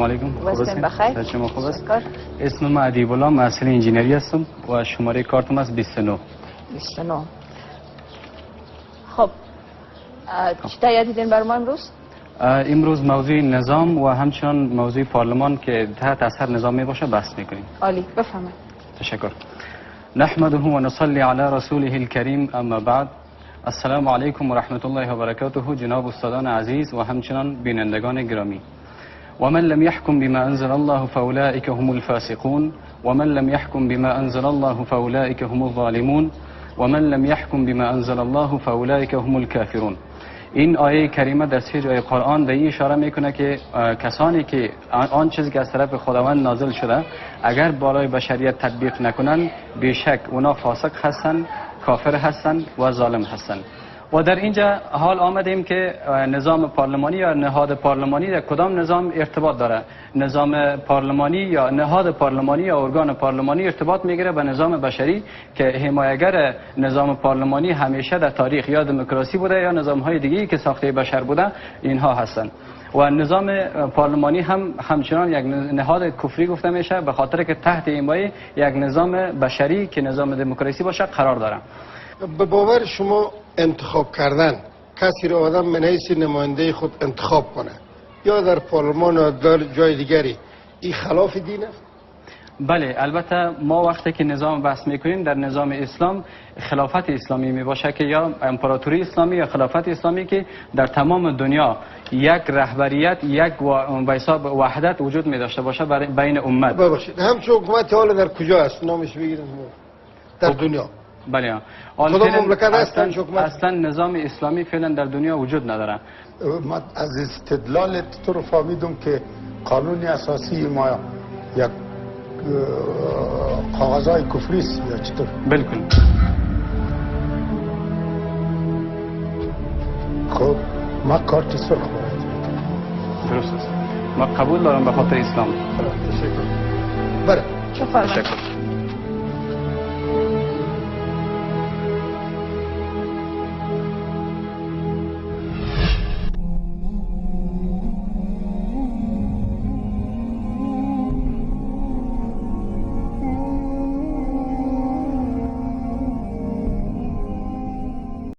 سلام علیکم. وقتتون بخیر. شما خوب است؟ اسم من ادیب الله، محصل انجینری هستم و شماره کارتم است 29. 29. خب چی تهیه دیدین بر ما امروز؟ امروز موضوع نظام و همچنان موضوع پارلمان که تحت اثر نظام می باشه بحث میکنیم. عالی، بفرمایید. تشکر. نحمده و نصلی علی رسوله الکریم، اما بعد. السلام علیکم و رحمت الله و برکاته. جناب استادان عزیز و همچنان بینندگان گرامی. ومن لم يحكم بما أنزل الله فأولئك هم الفاسقون ومن لم يحكم بما أنزل الله فأولئك هم الظالمون ومن لم يحكم بما أنزل الله فأولئك هم الكافرون. این آیه کریمه در سه جای قرآن به این اشاره میکنه که کسانی که آن چیزی که از طرف خداوند نازل شده اگر بالای بشریت تطبیق نکنن، بیشک اونا فاسق هستن، کافر هستن و ظالم هستن. و در اینجا حال آمدیم که نظام پارلمانی یا نهاد پارلمانی در کدام نظام ارتباط داره. نظام پارلمانی یا نهاد پارلمانی یا ارگان پارلمانی ارتباط میگیره به نظام بشری که حمایتگر نظام پارلمانی همیشه در تاریخ یا دموکراسی بوده یا نظام های دیگه‌ای که ساخته بشر بوده اینها هستند. و نظام پارلمانی هم همچنان یک نهاد کفری گفته میشه به خاطر که تحت حمایت یک نظام بشری که نظام دموکراسی باشه قرار داره. به باور شما انتخاب کردن کسی را آدم من حیث نماینده خود انتخاب کنه یا در پارلمان یا در جای دیگری، این خلاف دین است؟ بله، البته ما وقتی که نظام بحث میکنیم در نظام اسلام خلافت اسلامی میباشه که یا امپراتوری اسلامی یا خلافت اسلامی که در تمام دنیا یک رهبریت، یک به حساب وحدت وجود می داشته باشه بین امت. ببخشید، همچون حکومت حالا در کجا است؟ نامش بگیریم در دنیا. بله، کدام مملکت هست؟ اصلا نظام اسلامی فعلا در دنیا وجود نداره. من از استدلال تو رو فهمیدم که قانون اساسی ما یک کاغذهای کفری است یا چطور؟ بالکل. خب ما کارت سرخ باید. درست است، ما قبول دارم به خاطر اسلام. تشکر. بله. تشکر.